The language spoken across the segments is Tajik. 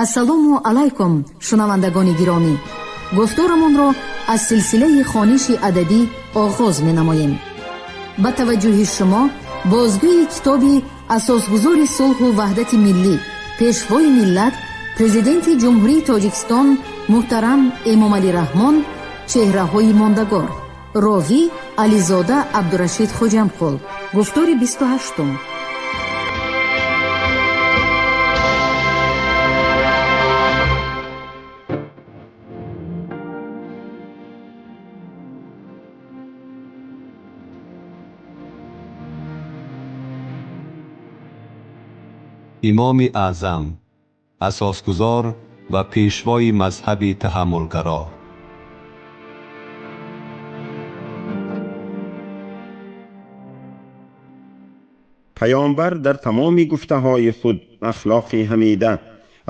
Ассалому алайкум, шунавандагони гиромӣ. Гуфторамонро аз силсилаи хониши адабӣ оғоз менамоем. Ба таваҷҷӯҳи шумо бозгӯи китоби асосгузори сулҳу ваҳдати миллӣ, пешвои миллат, Президенти Ҷумҳурии Тоҷикистон муҳтарам Эмомалӣ Раҳмон «Чеҳраҳои мондагор». Ровӣ Ализода Абдурашид Хоҷамқул. Гуфтори 28-ум. Имоми Аъзам, асосгузор ва пешвои мазҳаби таҳаммулгаро. Паёмбар дар тамоми гуфтаҳои худ ахлоқи ҳамида,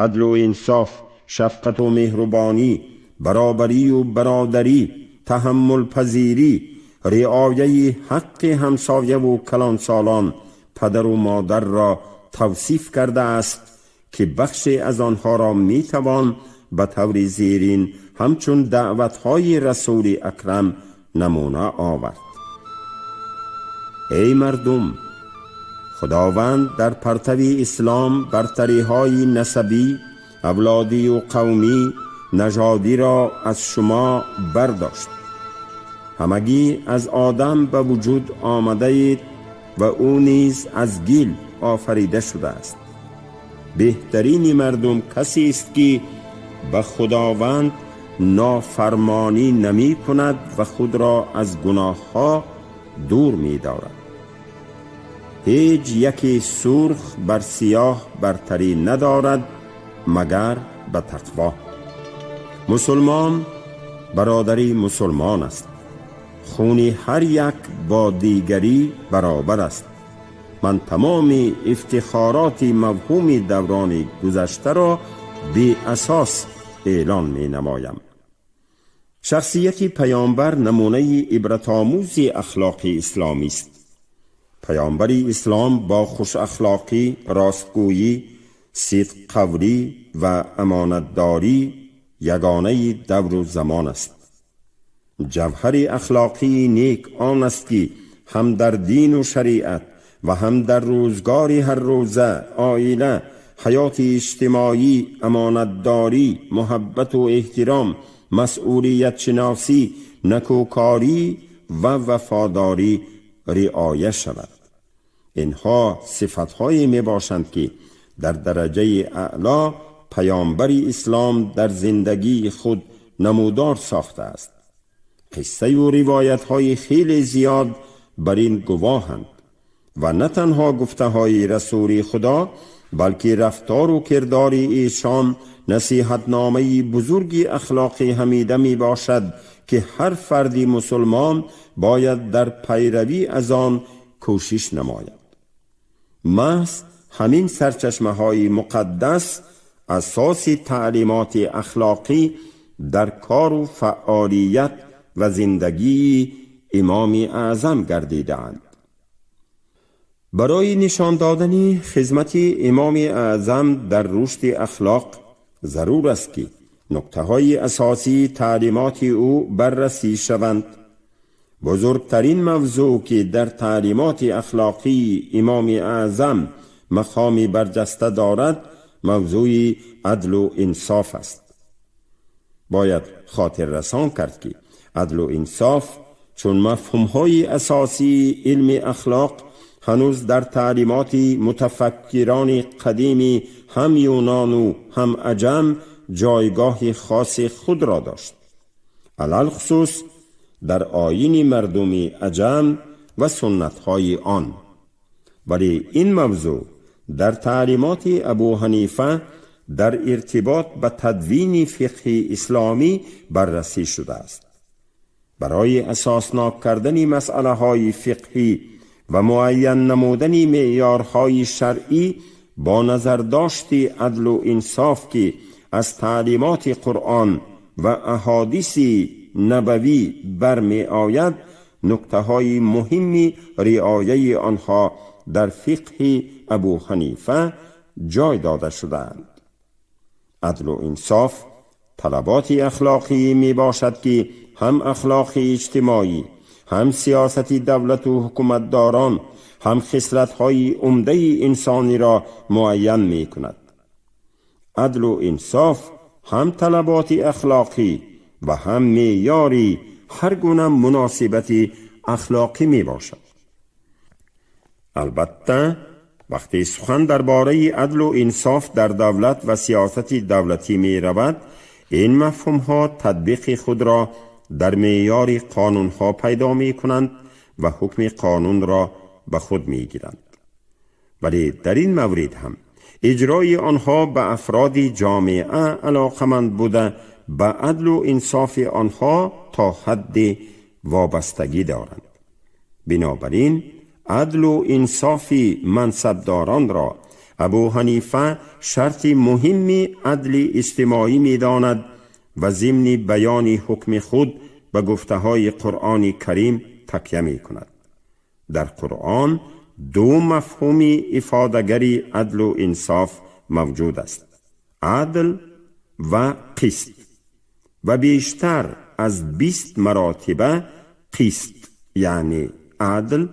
адлу инсоф, шафқату меҳрубонӣ, баробарию бародарӣ, таҳаммулпазирӣ, риояи ҳаққи ҳамсояву калонсолон, падару модарро тавсиф кардааст, ки бахше аз онҳоро метавон ба таври зерин ҳамчун даъватҳои Расули Акрам намуна овард. Эй мардум, Худованд дар партави ислом бартариҳои насабӣ, авлодию қавмӣ, нажодиро аз шумо бардошт. Ҳамагӣ аз Одам ба вуҷуд омадаед ва ӯ низ аз гил офарида шудааст. Беҳтарини мардум касест, ки ба Худованд нофармонӣ намекунад ва худро аз гуноҳҳо дур медорад. Ҳеҷ яке сурх бар сиёҳ бартарӣ надорад, магар ба тақво. Мусулмон бародари мусулмон аст. Хуни ҳар як бо дигарӣ баробар аст. Ман тамоми ифтихороти мавҳуми даврони гузаштаро беасос эълон менамоям. Шахсияти паёмбар намунаи ибратомӯзи ахлоқи исломист. Паёмбари ислом бо хушахлоқӣ, ростгӯӣ, сидққавлӣ ва амонатдорӣ ягонаи давру замон аст. Ҷавҳари ахлоқии нек он аст, ки ҳам дар дину шариат ва ҳам дар рӯзгори ҳаррӯза, оила, ҳаёти иҷтимоӣ, амонатдорӣ, муҳаббату эҳтиром, масъулиятшиносӣ, накӯкорӣ ва вафодорӣ риоя шавад. Инҳо сифатҳое мебошанд, ки дар дараҷаи аъло паёмбари ислом дар зиндагии худ намудор сохтааст. Қиссаю ривоятҳои хеле зиёд бар ин гувоҳанд ва на танҳо гуфтаҳои Расули Худо, балки рафтору кирдори эшон насиҳатномаи бузурги ахлоқи ҳамида мебошад, ки ҳар фарди мусулмон бояд дар пайравӣ аз он кӯшиш намояд. Маҳз ҳамин сарчашмаҳои муқаддас асоси таълимоти ахлоқӣ дар кору фаъолият ва зиндагии Имоми Аъзам гардидаанд. Барои нишон додани хизмати Имоми Аъзам дар рушди ахлоқ зарур аст, ки нуктаҳои асосии таълимоти ӯ баррасӣ шаванд. Бузургтарин мавзӯъ, ки дар таълимоти ахлоқии Имоми Аъзам мақоми барҷаста дорад, мавзӯи адлу инсоф аст. Бояд хотиррасон кард, ки адлу инсоф чун мафҳумҳои асосии илми ахлоқ ҳанӯз дар таълимоти мутафаккирони қадими ҳам юнону ҳам аҷам ҷойгоҳи хоси худро дошт, алалхусус дар оини мардуми аҷам ва суннатҳои он. Вале ин мавзӯъ дар таълимоти Абу Ҳанифа дар иртибот ба тадвини фиқҳи исломӣ баррасӣ шудааст. Барои асоснок кардани масъалаҳои фиқҳӣ ва муайян намудани меъёрҳои шаръӣ бо назардошти адлу инсоф, ки аз таълимоти Қуръон ва аҳодиси набавӣ бармеояд, нуктаҳои муҳимми риояи онҳо дар фиқҳи Абу Ҳанифа ҷой дода шудаанд. عدل و انصاف طلبات اخلاقی می باشد که هم اخلاق اجتماعی، هم سیاست دولت و حکومتداران، هم خصلت‌های عمده انسانی را معین می کند. عدل و انصاف هم طلبات اخلاقی و هم معیاری هر گونه مناسبت اخلاقی می باشد. البته وقتی سخن درباره عدل و انصاف در دولت و سیاست دولتی می رود، این مفهوم ها تطبیق خود را در معیار قانون ها پیدا می کنند و حکم قانون را به خود می گیرند. ولی در این مورد هم اجرای آنها به افراد جامعه علاقمند بوده، به عدل و انصاف آنها تا حد وابستگی دارند. بنابراین عدل و انصاف منصبداران را ابو حنیفه شرط مهم عدل اجتماعی می داند و ضمن بیان حکم خود به گفته های قرآن کریم تکیه می کند. در قرآن دو مفهوم افاده‌گر عدل و انصاف موجود است: عدل و قسط، و بیشتر از 20 مراتبه قسط یعنی عدل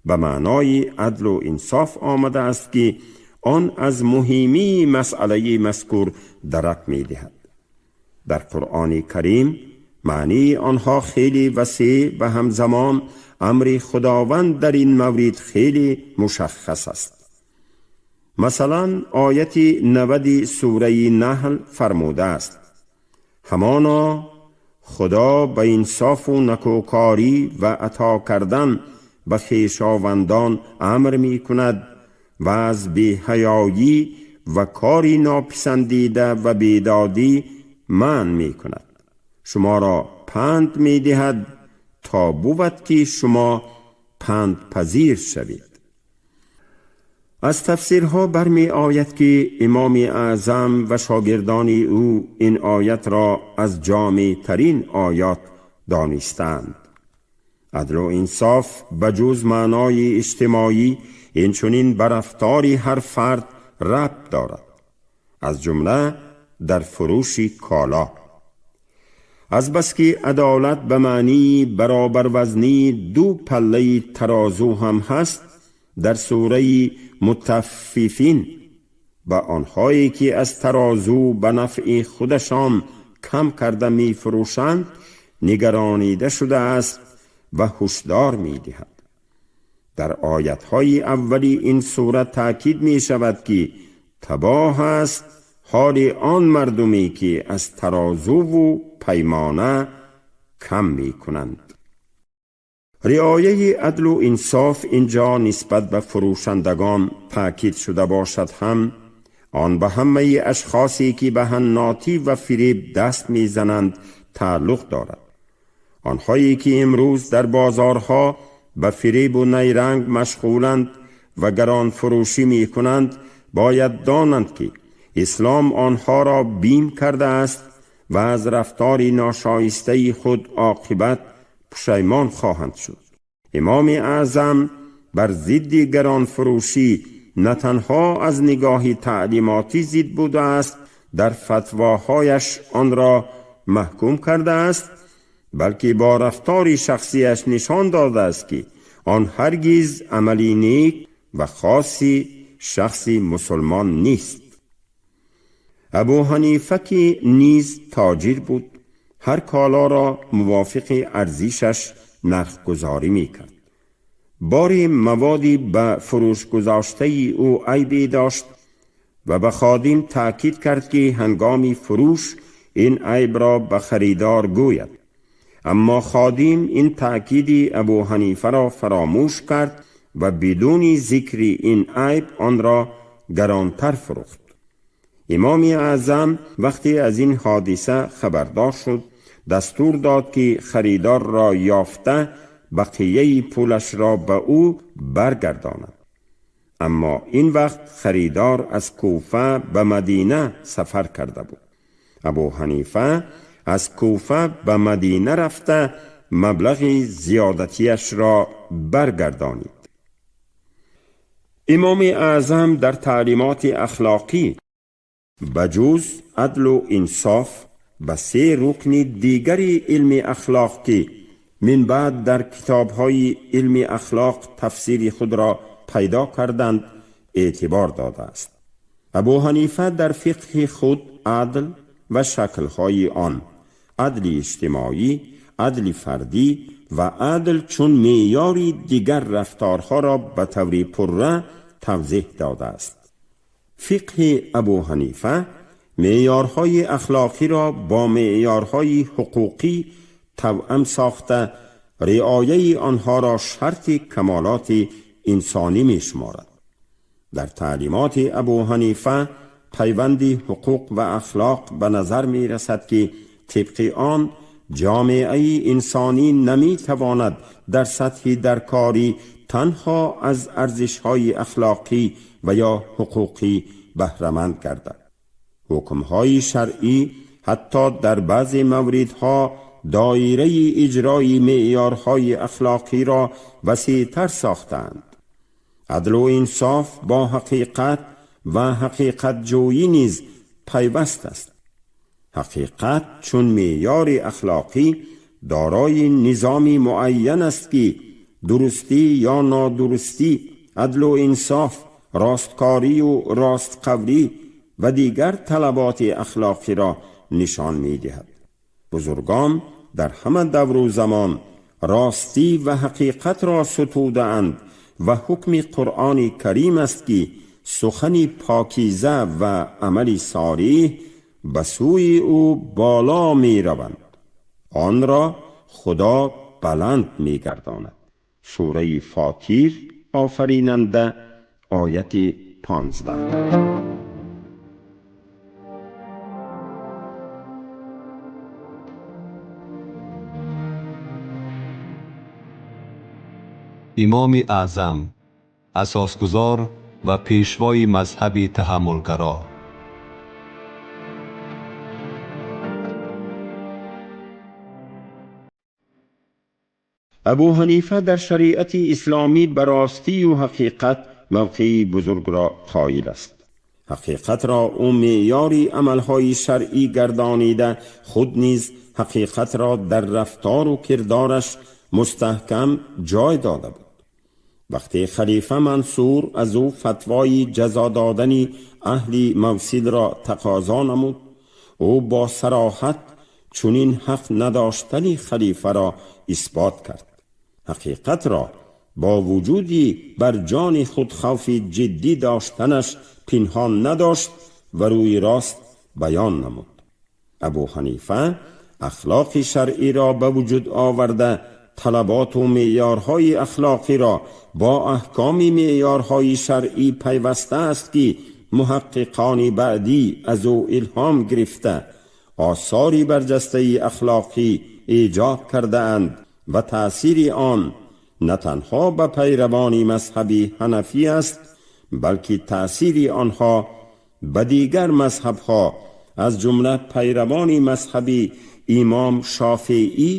به معنای عدل و انصاف آمده است که آن از مهمی مسئله مذکور درک می دهد. در قرآن کریم معنی آنها خیلی وسیع و همزمان امر خداوند در این مورد خیلی مشخص است. مثلا آیت 90 سوره نحل فرموده است: همانا خدا به انصاف و نکوکاری و عطا کردن به خویشاوندان امر می کند و از بی‌حیایی و کاری ناپسندیده و بیدادی منع می کند. شما را پند می دهد تا بود که شما پند پذیر شوید. از تفسیرها برمی آید که امام اعظم و شاگردان او این آیت را از جامع ترین آیات دانستند. عدل و انصاف بجز معنای اجتماعی اینچنین بر رفتار هر فرد ربط دارد، از جمله در فروش کالا. از بس که عدالت به معنی برابر وزنی دو پله ترازو هم هست، در سوره مطففین به آنهایی که از ترازو به نفع خودشان کم کرده می فروشند نگرانیده شده است و هشدار می دهد. در آیت‌های اولی این سوره تأکید می شود که تباه است حال آن مردمی که از ترازو و پیمانه کم می کنند. رعایه عدل و انصاف اینجا نسبت به فروشندگان تأکید شده باشد هم آن به همه اشخاصی که به حناطی و فریب دست میزنند تعلق دارد. آنهایی که امروز در بازارها به فریب و نیرنگ مشغولند و گران فروشی می کنند باید دانند که اسلام آنها را بیم کرده است و از رفتار ناشایسته خود عاقبت پشیمان خواهند شد. امام اعظم بر ضد گران فروشی نه تنها از نگاه تعلیماتی ضد بوده است، در فتواهایش آن را محکوم کرده است، بلکه با رفتار شخصیش نشان داده است که آن هرگز عملی نیک و خاصی شخصی مسلمان نیست. ابو حنیفه که نیز تاجر بود، هر کالا را موافق ارزشش نرخ گذاری می کرد. باری موادی به فروش گذاشته او عیبی داشت و به خادم تأکید کرد که هنگام فروش این عیب را به خریدار گوید. اما خادم این تأکید ابو حنیفه را فراموش کرد و بدون ذکر این عیب آن را گرانتر فروخت. امام اعظم وقتی از این حادثه خبردار شد، دستور داد که خریدار را یافته بقیه پولش را به او برگرداند. اما این وقت خریدار از کوفه به مدینه سفر کرده بود. ابو حنیفه از کوفه به مدینه رفته مبلغ زیادتیش را برگردانید. امام اعظم در تعلیمات اخلاقی Ба ҷуз адлу инсоф ба се рукни дигари илми ахлоқ, ки минбаъд дар китобҳои илми ахлоқ тафсири худро пайдо карданд, эътибор додааст. Абу Ҳанифа дар фиқҳи худ адл ва шаклҳои он, адли иҷтимоӣ, адли фардӣ ва адл чун меъёри дигар рафторҳоро ба таври пурра тавзеҳ додааст. Фиқҳи Абу Ҳанифа меъёрҳои ахлоқиро бо меъёрҳои ҳуқуқӣ тавъам сохта, риояи онҳоро шарти камолоти инсонӣ мешуморад. Дар таълимоти Абу Ҳанифа пайванди ҳуқуқ ва ахлоқ ба назар мерасад, ки тибқи он ҷомеаи инсонӣ наметавонад дар сатҳи даркорӣ танҳо аз арзишҳои ахлоқӣ ва ё ҳуқуқӣ баҳраманд гардад. Ҳукмҳои шаръӣ ҳатто дар баъзе мавридҳо доираи иҷрои меъёрҳои ахлоқиро васеътар сохтаанд. Адлу инсоф бо ҳақиқат ва ҳақиқатҷӯӣ низ пайваст аст. Ҳақиқат чун меъёри ахлоқӣ дорои низоми муайян аст, ки дурустӣ ё нодурустӣ, адлу инсоф, росткорию ростқавлӣ ва дигар талаботи ахлоқиро нишон медиҳад. Бузургон дар ҳама давру замон ростӣ ва ҳақиқатро сутудаанд ва ҳукми Қуръони Карим аст, ки сухани покиза ва амали солиҳ ба сӯи ӯ боло мераванд, онро Худо баланд мегардонад. Сураи Фотир, Офаринанда, ояти 15. Имоми Аъзам, асосгузор ва пешвои мазҳаби таҳаммулгаро. Абу Ҳанифа дар шариати исломӣ ба ростию ҳақиқат мавқеи бузургро қоил аст. Ҳақиқатро ӯ меъёри амалҳои шаръӣ гардонида, худ низ ҳақиқатро дар рафтору кирдораш мустаҳкам ҷой дода буд. Вақте халифа Мансур аз ӯ фатвои ҷазо додани аҳли Мавсилро тақозо намуд, ӯ бо сароҳат чунин ҳақ надоштани халифаро исбот кард. Ҳақиқатро бо вуҷуди бар ҷони худ хавфи ҷиддӣ доштанаш пинҳон надошт ва рӯи рост баён намуд. Абу Ҳанифа ахлоқи шаръиро ба вуҷуд оварда, талаботу меъёрҳои ахлоқиро бо аҳкоми меъёрҳои шаръӣ пайваста аст, ки муҳаққиқони баъдӣ аз ӯ илҳом гирифта, осори барҷастаи ахлоқӣ эҷод кардаанд ва таъсири он на танҳо ба пайравони мазҳаби ҳанафӣ аст, балки таъсири онҳо ба дигар мазҳабҳо, аз ҷумла пайравони мазҳаби имом Шофеӣ,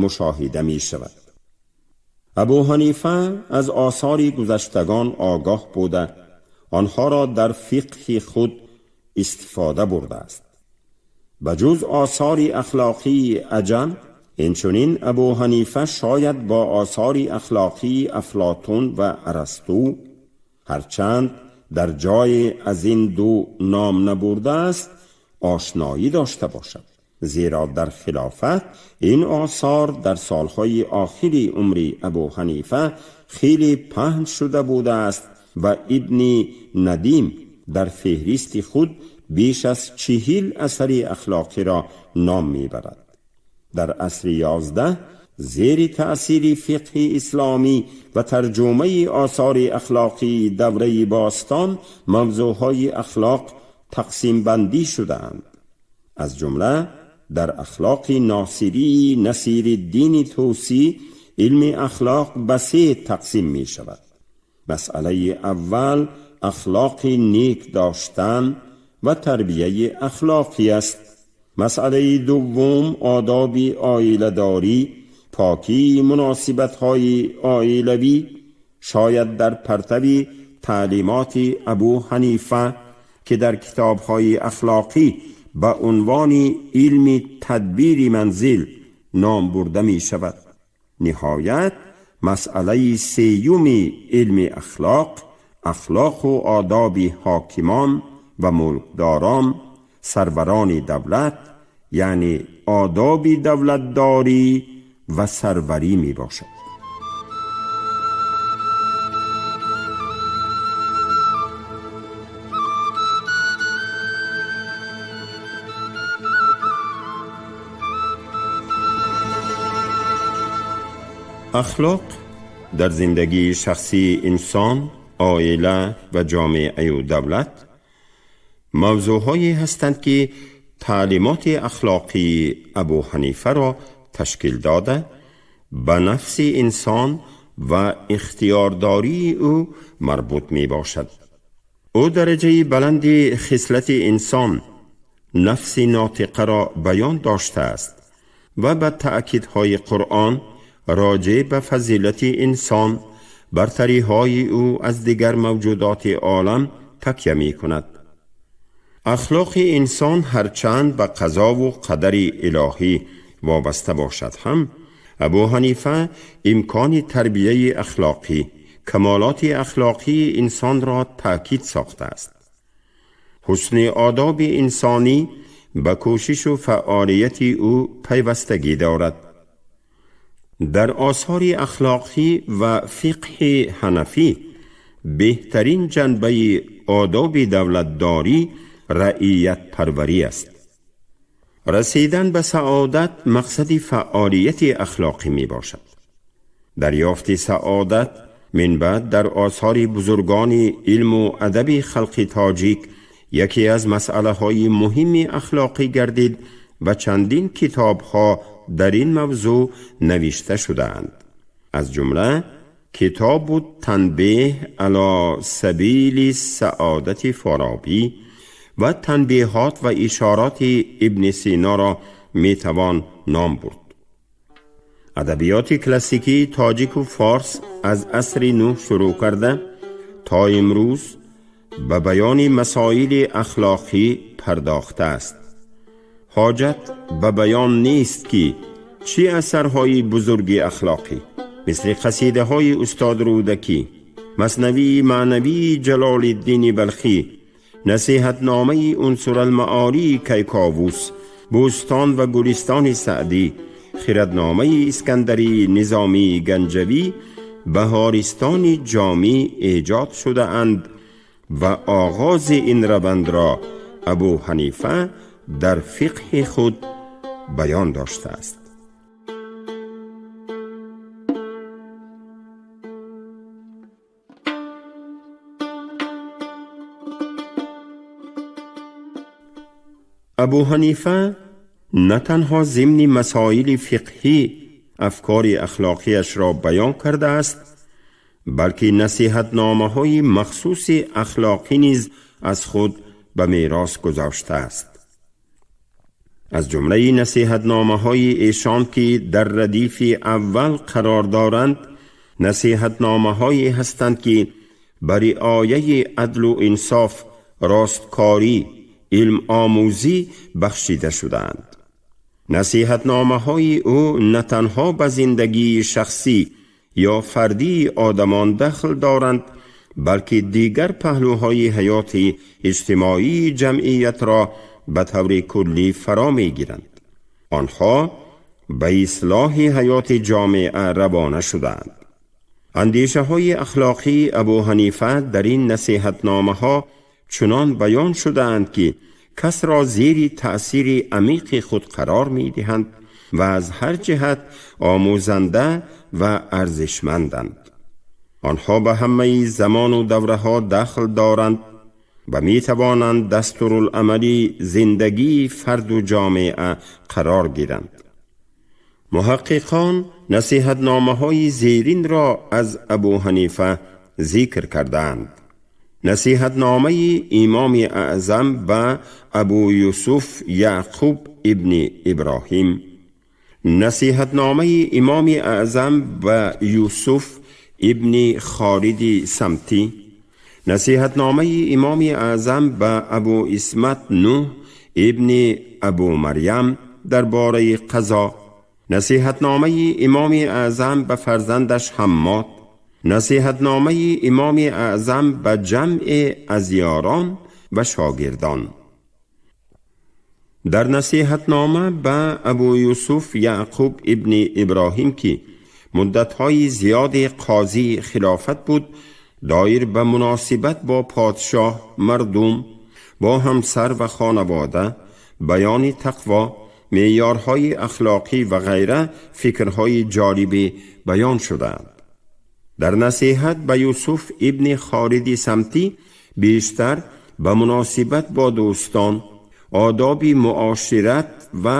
мушоҳида мешавад. Абу Ҳанифа аз осори гузаштагон огоҳ буда, онҳоро дар фиқҳи худ истифода бурдааст. Ба ҷуз осори ахлоқии аҷам, инчунин Абу Ҳанифа шояд бо осори ахлоқии Афлотун ва Арасту, ҳарчанд дар ҷое аз ин ду ном набурдааст, ошноӣ дошта бошад, зеро дар хилофат ин осор дар солҳои охири умри Абу Ҳанифа хеле паҳн шуда будааст ва Ибни Надим дар феҳристи худ беш аз 40 асари ахлоқиро ном мебарад. Дар асри 11 зери таъсири фиқҳи исломӣ ва тарҷумаи осори ахлоқии давраи бостон мавзӯъҳои ахлоқ тақсимбандӣ шудаанд. Аз ҷумла дар ахлоқи Носирии Насириддини Тӯсӣ илми ахлоқ ба се тақсим мешавад. Масъалаи аввал ахлоқи нек доштан ва тарбияи ахлоқӣ аст. Масъалаи дуввум одоби оиладорӣ, покии муносибатҳои оилавӣ, шояд дар партави таълимоти Абу Ҳанифа که در کتاب‌های اخلاقی به عنوان علم تدبیر منزل نام برده می شود. نهایت مسئله سیوم علم اخلاق، اخلاق و آداب حاکمان و ملکداران، سروران دولت، یعنی آداب دولتداری و سروری می باشد. اخلاق در زندگی شخصی انسان، عائله و جامعه و دولت موضوعهایی هستند که تعلیمات اخلاقی ابو حنیفه را تشکیل داده، به نفس انسان و اختیارداری او مربوط می باشد. او درجه بلند خصلت انسان، نفس ناطقه را بیان داشته است و به تأکیدهای قرآن راجع به فضیلت انسان، برتری‌های او از دیگر موجودات عالم تکیه می کند. اخلاق انسان هرچند به قضا و قدر الهی وابسته باشد هم، ابو حنیفه امکان تربیه اخلاقی، کمالات اخلاقی انسان را تأکید ساخته است. حسن آداب انسانی به کوشش و فعالیت او پیوستگی دارد. در آثار اخلاقی و فقه حنفی بهترین جنبه آداب دولتداری رعیت پروری است. رسیدن به سعادت مقصد فعالیت اخلاقی می باشد. دریافت سعادت من بعد در آثار بزرگان علم و ادب خلق تاجیک یکی از مسئله های مهم اخلاقی گردید و چندین کتاب ها در این موضوع نوشته شده‌اند. از جمله کتاب تنبیه علی سبیل سعادت فارابی و تنبیهات و اشارات ابن سینا را میتوان نام برد. ادبیات کلاسیکی تاجیک و فارس از عصر نو شروع کرده تا امروز به بیان مسائل اخلاقی پرداخته است. حاجت به بیان نیست که چه اثرهای بزرگ اخلاقی مثل قصیده های استاد رودکی، مثنوی معنوی جلال الدین بلخی، نصیحت نامه عنصر المعاری کیکاووس، بوستان و گلستان سعدی، خردنامه اسکندری نظامی گنجوی، بهارستان جامی ایجاد شده اند و آغاز این روند را ابو حنیفه در فقه خود بیان داشته است. ابو حنیفه نه تنها ضمن مسائل فقهی افکار اخلاقیش را بیان کرده است، بلکه نصیحت نامه های مخصوص اخلاقی نیز از خود به میراث گذاشته است. از جمله نصیحت نامه های ایشان که در ردیف اول قرار دارند، نصیحت نامه هایی هستند که بر رعایه عدل و انصاف، راستکاری، علم آموزی بخشیده شدند. نصیحت نامه های او نه تنها به زندگی شخصی یا فردی آدمان دخل دارند، بلکه دیگر پهلوهای حیات اجتماعی جمعیت را به طور کلی فرا میگیرند. آنها به اصلاح حیات جامعه روانه شدند. اندیشه های اخلاقی ابو حنیفه در این نصیحت نامه ها چنان بیان شده‌اند که کس را زیر تأثیر عمیق خود قرار می‌دهند و از هر جهت آموزنده و ارزشمندند. آنها به همه زمان و دوره‌ها دخل دارند و می‌توانند دستورالعمل زندگی فرد و جامعه قرار گیرند. محققان نصیحت‌نامه‌های زیرین را از ابو حنیفه ذکر کردند. نصیحت‌نامه امام اعظم به ابو یوسف یعقوب ابن ابراهیم، نصیحت‌نامه امام اعظم به یوسف ابن خالد سمتی، Насиҳатномаи Имоми Аъзам ба Абу Исмат Нӯҳ ибни Абу Марям дар бораи қазо, насиҳатномаи Имоми Аъзам ба фарзандаш Ҳаммод, насиҳатномаи Имоми Аъзам ба ҷамъе аз ёрон ва шогирдон. Дар насиҳатнома ба Абу Юсуф Яъқуб ибни Иброҳим, ки муддатҳои зиёди қозии хилофат буд, доир ба муносибат бо подшоҳ, мардум, бо ҳамсар ва хонавода, баёни тақво, меъёрҳои ахлоқӣ ва ғайра фикрҳои ҷолибе баён шудаанд. Дар насиҳат ба Юсуф ибни Холиди Самтӣ бештар ба муносибат бо дӯстон, одоби муошират ва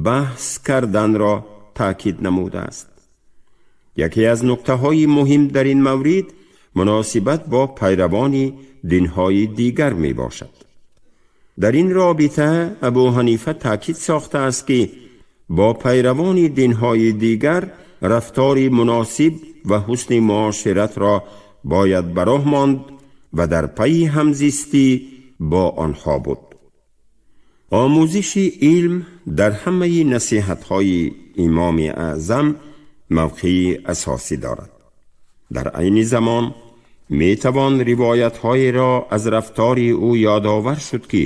баҳс карданро таъкид намудааст. Яке аз нуктаҳои муҳим дар ин маврид муносибат бо пайравони динҳои дигар мебошад. Дар ин робита Абу Ҳанифа таъкид сохтааст, ки бо пайравони динҳои дигар рафтори муносиб ва ҳусни муоширатро бояд ба роҳ монд ва дар пайи ҳамзистӣ бо онҳо буд. Омӯзиши илм дар ҳамаи насиҳатҳои Имоми Аъзам мавқеи асосӣ дорад. Дар айни замон метавон ривоятҳоеро аз рафтори ӯ ёдовар шуд, ки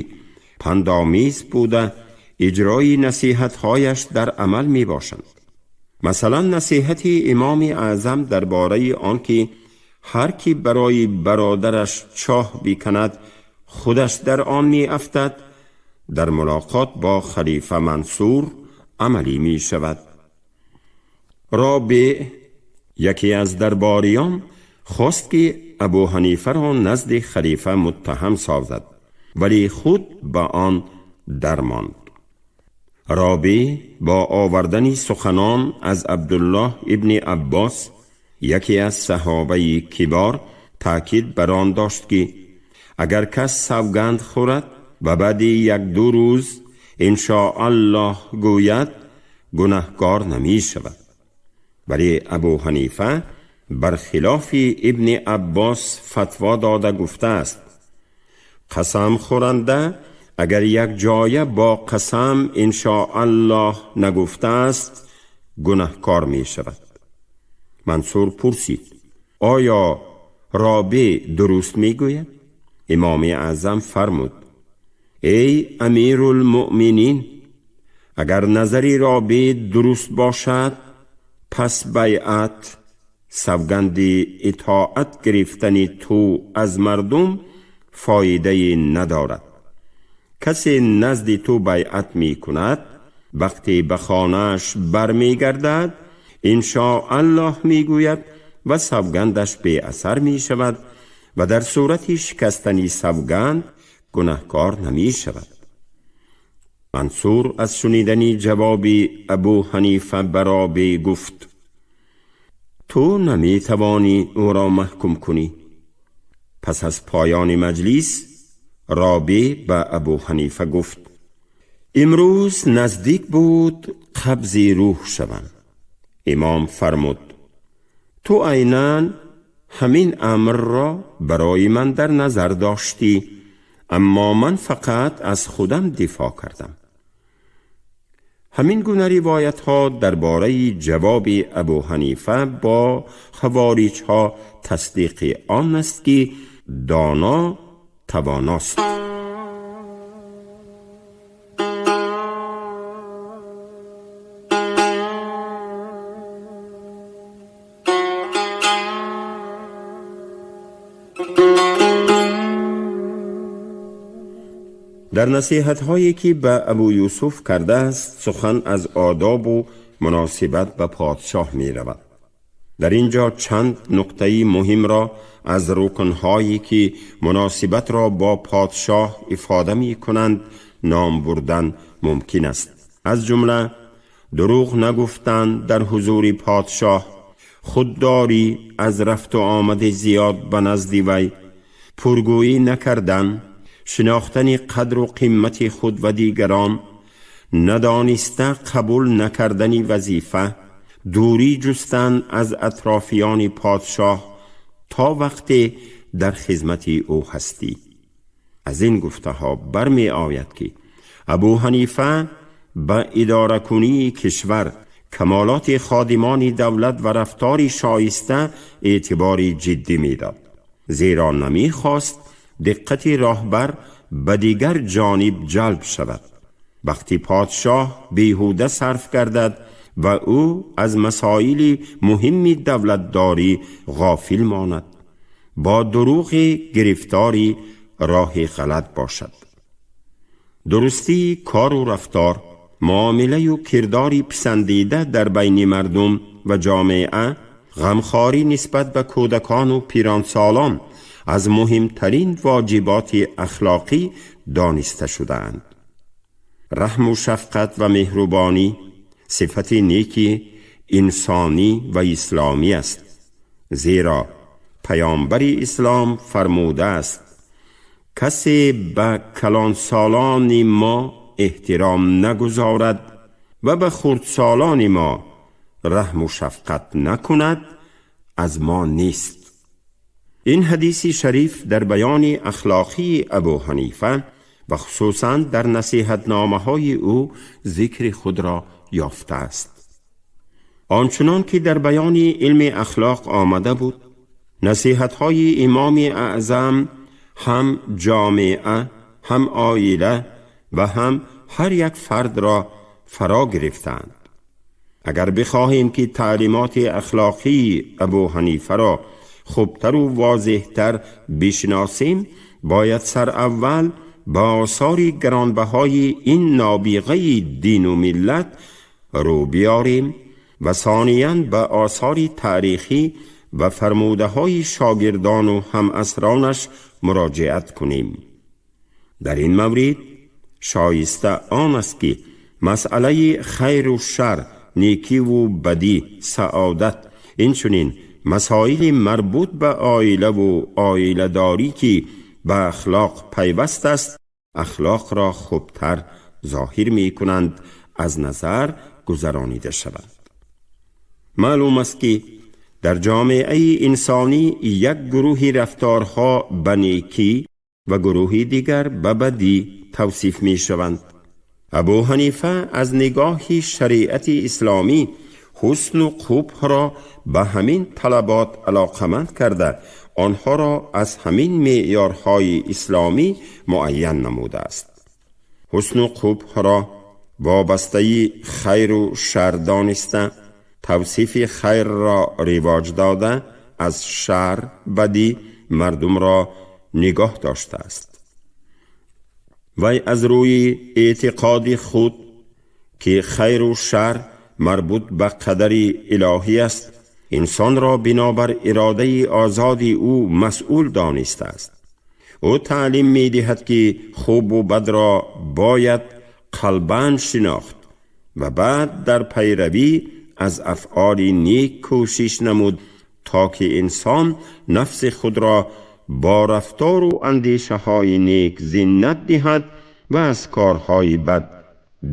пандомез буда иҷрои насиҳатҳояш дар амал мебошанд. Масалан, насиҳати Имоми Аъзам дар бораи он ки ҳар кӣ барои бародараш чоҳ биканад, худаш дар он меафтад, дар мулоқот бо халифа Мансур амалӣ мешавад. Робеъ, яке аз дарбориён, хост ки Абу Ҳанифаро назди халифа муттаҳам созад, вале худ ба он дармонд. Робеъ бо овардани суханон аз Абдуллоҳ ибни Аббос, яке аз саҳобаи кибор, таъкид бар он дошт, ки агар кас савганд хӯрад ва баъди як-ду рӯз иншоаллоҳ гӯяд, гунаҳкор намешавад. Вале Абу Ҳанифа бар хилофи ибни Аббос фатво дода гуфтааст: қасам хӯранда агар як ҷоя бо қасам иншоаллоҳ нагуфтааст, гунаҳкор мешавад. Мансур пурсид: оё Робеъ дуруст мегӯяд? Имоми Аъзам фармуд: эй Амирулмуъминин, агар назари Робеъ дуруст бошад, пас байъат, савганди итоат гирифтани ту аз мардум фоидае надорад. Касе назди ту байъат мекунад, вақте ба хонааш бармегардад, иншоаллоҳ мегӯяд ва савгандаш беасар мешавад ва дар сурати шикастани савганд гунаҳкор намешавад. Мансур аз шунидани ҷавоби Абу Ҳанифа ба Робеъ гуфт: ту наметавонӣ ӯро маҳкум кунӣ. Пас аз поёни маҷлис Робеъ ба Абу Ҳанифа гуфт: имрӯз наздик буд қабзи рӯҳ шавам. Имом фармуд: ту айнан ҳамин амрро барои ман дар назар доштӣ, аммо ман фақат аз худам дифоъ кардам. Ҳамин гуна ривоятҳо дар бораи ҷавоби Абу Ҳанифа бо хавориҷҳо тасдиқи он аст, ки доно тавоност. Дар насиҳатҳое ки ба Абу Юсуф кардааст, сухан аз одобу муносибат ба подшоҳ меравад. Дар ин ҷо чанд нуктаи муҳимро аз рукнҳое ки муносибатро бо подшоҳ ифода мекунанд ном бурдан мумкин аст. Аз ҷумла дурӯғ нагуфтан дар ҳузури подшоҳ, худдорӣ аз рафту омади зиёд ба назди вай, пургӯӣ накардан, шинохтани қадру қимати худ ва дигарон, надониста қабул накардани вазифа, дурӣ ҷустан аз атрофиёни подшоҳ то вақте дар хизмати ӯ ҳастӣ. Аз ин гуфтаҳо бармеояд, ки Абу Ҳанифа ба идоракунии кишвар, камолоти ходимони давлат ва рафтори шоиста эътибори ҷиддӣ медод, зеро намехост диққати роҳбар ба дигар ҷониб ҷалб шавад. Вақти подшоҳ беҳуда сарф гардад ва ӯ аз масоили муҳимми давлатдорӣ ғофил монад, бо дурӯғи гирифтори роҳи ғалат бошад. Дурустии кору рафтор, муомилаю кирдори писандида дар байни мардум ва ҷомеа, ғамхорӣ нисбат ба кӯдакону пиронсолон аз муҳимтарин воҷиботи ахлоқӣ дониста шудаанд. Раҳму шафқат ва меҳрубонӣ сифати неки инсонӣ ва исломӣ аст, зеро паёмбари ислом фармудааст: касе ба калонсолони мо эҳтиром нагузорад ва ба хурдсолони мо раҳму шафқат накунад, аз мо нест. Ин ҳадиси шариф дар баёни ахлоқии Абу Ҳанифа ва хусусан дар насиҳатномаҳои ӯ зикри худро ёфтааст. Он чунон ки дар баёни илми ахлоқ омада буд, насиҳатҳои Имоми Аъзам ҳам ҷомеа, ҳам оила ва ҳам ҳар як фардро фаро гирифтаанд. Агар бихоҳем, ки таълимоти ахлоқии Абу Ҳанифаро хубтару возеҳтар бишиносем, бояд сараввал ба осори гаронбаҳои ин нобиғаи дину миллат рӯ биёрем ва сониян ба осори таърихӣ ва фармудаҳои шогирдону ҳамасронаш муроҷиат кунем. Дар ин маврид шоиста он аст, ки масъалаи хайру шар, некиву бадӣ, саодат, инчунин масоили марбут ба оилаву оиладорӣ, ки ба ахлоқ пайваст аст, ахлоқро хубтар зоҳир мекунанд, аз назар гузаронида шаванд. Маълум аст, ки дар ҷомеаи инсонӣ як гурӯҳи рафторҳо ба некӣ ва гурӯҳи дигар ба бадӣ тавсиф мешаванд. Абу Ҳанифа аз нигоҳи шариати исломӣ ҳусну қубҳро ба ҳамин талабот алоқаманд карда, онҳоро аз ҳамин меъёрҳои исломӣ муайян намудааст. Ҳусну қубҳро вобастаи хайру шар дониста, тавсифи хайрро ривоҷ дода, аз шар, бадӣ мардумро нигоҳ доштааст. Вай аз рӯи эътиқоди худ, ки хайру шар марбут ба қадари илоҳӣ аст, инсонро бинобар иродаи озоди ӯ масъул донистааст. Ӯ таълим медиҳад, ки хубу бадро бояд қалбан шинохт ва баъд дар пайравӣ аз афъоли нек кӯшиш намуд, то ки инсон нафси худро бо рафтору андешаҳои нек зинат диҳад ва аз корҳои бад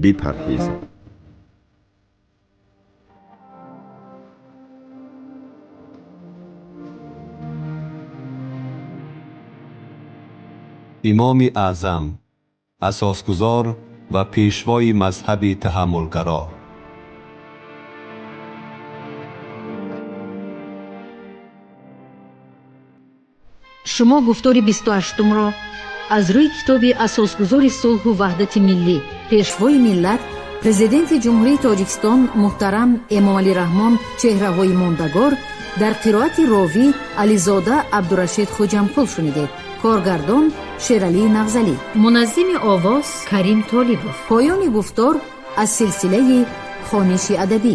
бипарҳезад. Имоми Аъзам, асосгузор ва пешвои мазҳаби таҳаммулгаро. Шумо гуфтори 28-умро аз рӯи китоби асосгузори сулҳу ваҳдати миллӣ, пешвои миллат, Президенти Ҷумҳурии Тоҷикистон муҳтарам Эмомалӣ Раҳмон «Чеҳраҳои мондагор» дар қироати ровӣ Ализода Абдурашид Хуҷамқул шунидед. Коргардон Шералии Нағзалӣ, муназзими овоз Карим Толибов. Поёни гуфтор аз силсилаи хониши адабӣ.